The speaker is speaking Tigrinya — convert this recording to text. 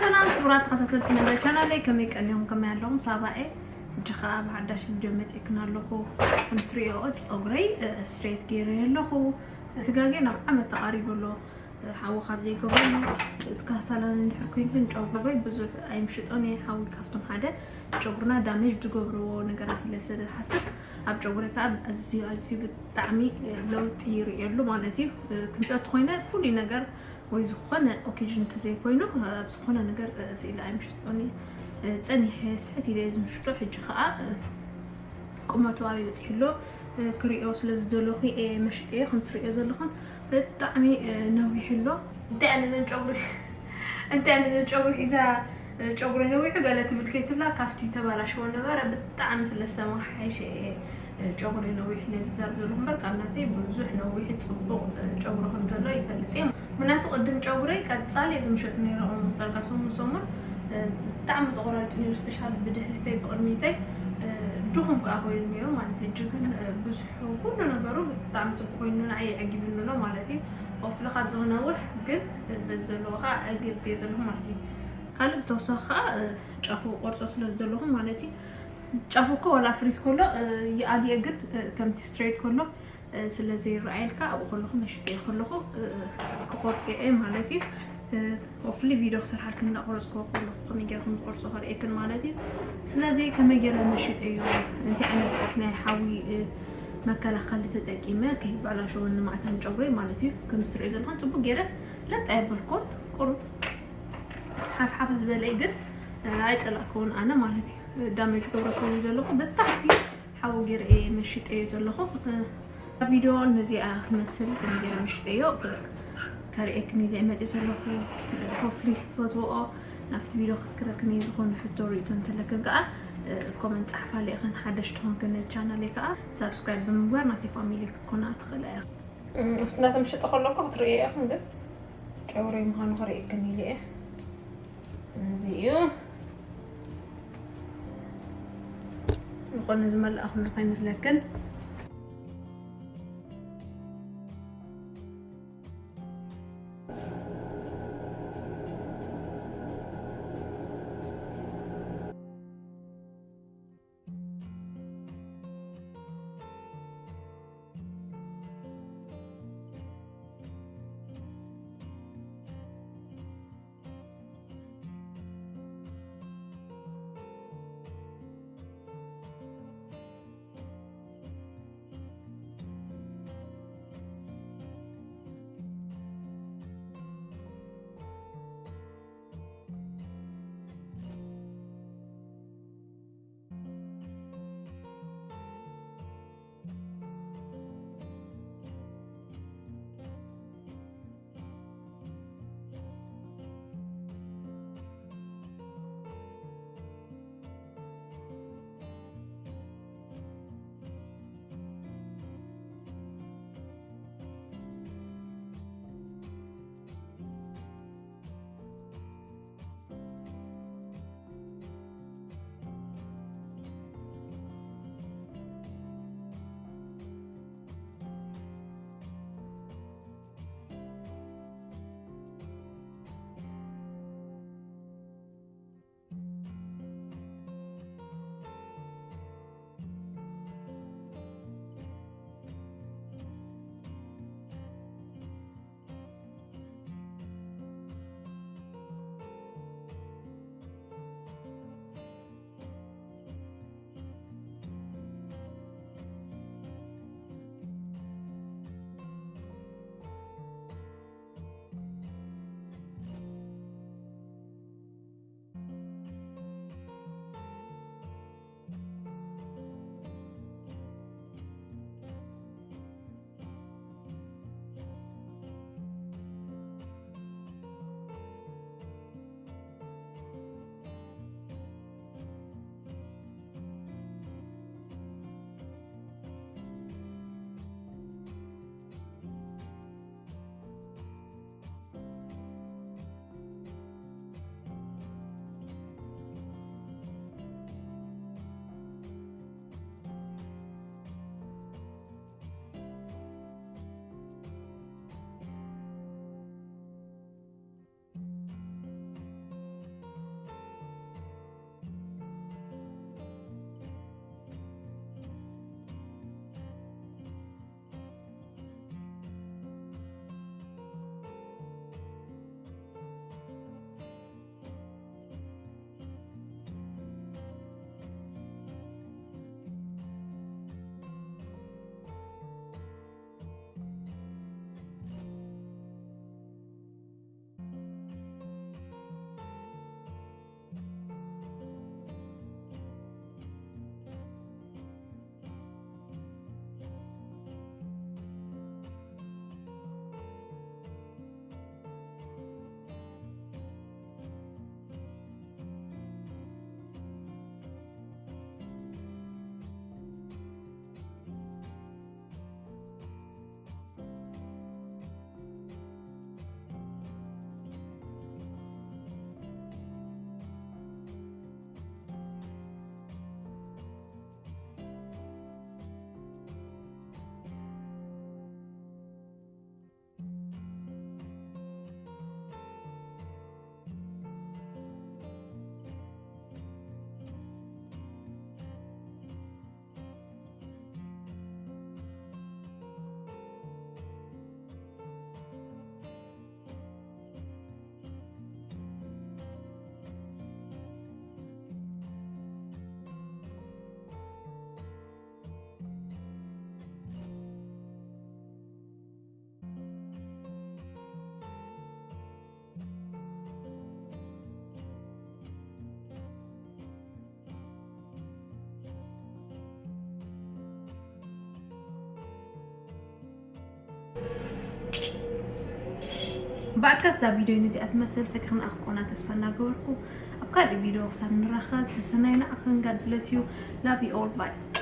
ሰላም ክቡራት ተኸታተልቲ መደብ ቻናለይ፣ ከመይ ቀኒኹም? ከመይ ኣለኹም? ሳባኤ። ሕጂ ኸኣ ብሓዳሽ ቪድዮ መጺእክን ኣለኹ። ከም ትሪኦ ጨጉረይ ስትሬት ገይረ ኣለኹ። እቲ ጋጌ ናብ ዓመት ተቓሪቡ ኣሎ። ሓዊ ካብ ዘይገብረሉ እቲ ካስታላን እንድሕር ኮይንክን ጨጉረይ ብዙሕ ኣይምሽጦን እየ። ሓዊ ካብቶም ሓደ ጨጉርና ዳሜጅ ዝገብርዎ ነገራት ኢለ ስለ ዝሓስብ ኣብ ጨጉረይ ከዓ ኣዝዩ ኣዝዩ ብጣዕሚ ለውጢ ይርእየሉ ማለት እዩ። ክምፀት ኮይነ ፍሉይ ነገር ወይ ዝኾነ ኦኬዥን እንተዘይኮይኑ ኣብ ዝኾነ ነገር ስኢለ ኣይምሽጦን እየ። ፀኒሐ ስሕት ኢለ እየ ዝምሽጦ። ሕጂ ከዓ ቁመቱ ኣበይ በፂሑ ኣሎ ክሪኦ ስለ ዝደለኹ እየ መሽጠዮ። ከም ትሪኦ ዘለኹም ብጣዕሚ ነዊሕ ኣሎ። እንታይ ኣነ ዘን ጨጉሪ እንታይ ኣነ ዘን ጨጉሪ ሒዛ ጨጉሪ ነዊሑ ገለ ትብል ከይትብላ ካብቲ ተባላሽዎ ነበረ ብጣዕሚ ስለ ዝተመሓየሸ እየ ጨጉሪ ነዊሕ ኢለ ዝዛረብ ዘለኹ እምበር ካብ ናተይ ብዙሕ ነዊሕ ፅቡቕ ጨጉሪ ከም ዘሎ ይፈልጥ እየ። ምክንያቱ ቅድም ጨጉረይ ቀፃል እየ ዝምሸጥ ነይረ። ጠርጋ ሰሙን ሰሙን ብጣዕሚ ተቆራሪፁ ነይሩ። ስፔሻል ብድሕሪተይ ብቅድሚተይ ድኹም ከዓ ኮይኑ ነይሩ ማለት እዩ። ሕጂ ግን ብዙሕ ኩሉ ነገሩ ብጣዕሚ ፅቡቅ ኮይኑ ንዓይ የዕጊብኒ ኣሎ ማለት እዩ። ኦፍሊ ካብዚ ክነውሕ ግን በዚ ዘለዎ ከዓ ዕግብቲ እየ ዘለኹ ማለት እዩ። ካልእ ብተወሳኺ ከዓ ጫፉ ቆርፆ ስለ ዝደለኹ ማለት እዩ። ጫፉ እኮ ዋላ ፍሪዝ ከሎ ይኣልየ ግን ከምቲ ስትሬት ከሎ ስለ ዘይረኣየልካ ኣብኡ ከለኹ መሽጥየ ከለኹ ክቆርፅ እየ ማለት እዩ። ሆፍሊ ቪድዮ ክሰርሓልክን እንዳቆረፅክዎ ከለኹ ከመይ ገይረ ከም ዝቆርፆ ከርእየክን ማለት እዩ። ስለዚ ከመይ ገይረ መሽጠዮ እንታይ ዓይነት ናይ ሓዊ መከላኸሊ ተጠቂመ ከይበላሸወኒ ማእታን ጨጉረይ ማለት እዩ። ከም ዝትሪኦ ዘለኹም ፅቡቅ ገይረ ለጥ ኣየበልኩን ቁሩብ ሓፍሓፍ ዝበለ ግን ኣይፀላእክዎን ኣነ ማለት እዩ። ዳሜጅ ገብረ ስለ ዘለኹ ብታሕቲ ሓዊ ገይረ እየ መሽጠዮ ዘለኹ። ቪድዮ ነዚኣ ክትመስል ከም ገይረ መሽጠዮ ከርእየክን ኢለ እየ መፅእ ዘለኹ። ሆፍሊ ክትፈትዎ ናብቲ ቪድዮ ክስክረክን እዩ። ዝኾነ ሕቶ ርእቶ እንተለክን ከዓ ኮመንት ፃሕፋ ልእኽን ሓደሽ ትኾንክን ቻናለይ ከዓ ሳብስክራይብ ብምግባር ናተይ ፋሚሊ ክትኮና ትኽእላ እያ። እናተምሽጠ ከለኩ ክትርእዮ ኢኹም ግን ጨውሪ ምዃኑ ክርእየክን ኢለ እየ። እዚ እዩ። ዝኾነ ዝመልኣ ኩሉ ከይመስለክን። ብኣካስ እዛ ቪድዮ ነዚኣ ትመስል። ፈቲኽና ክትኮና ተስፋ እናገበርኩ፣ ኣብ ካልእ ቪድዮ ክሳብ ንራኸብ፣ ሰሰናይ ንዓኽን። God bless you. Love you all. Bye.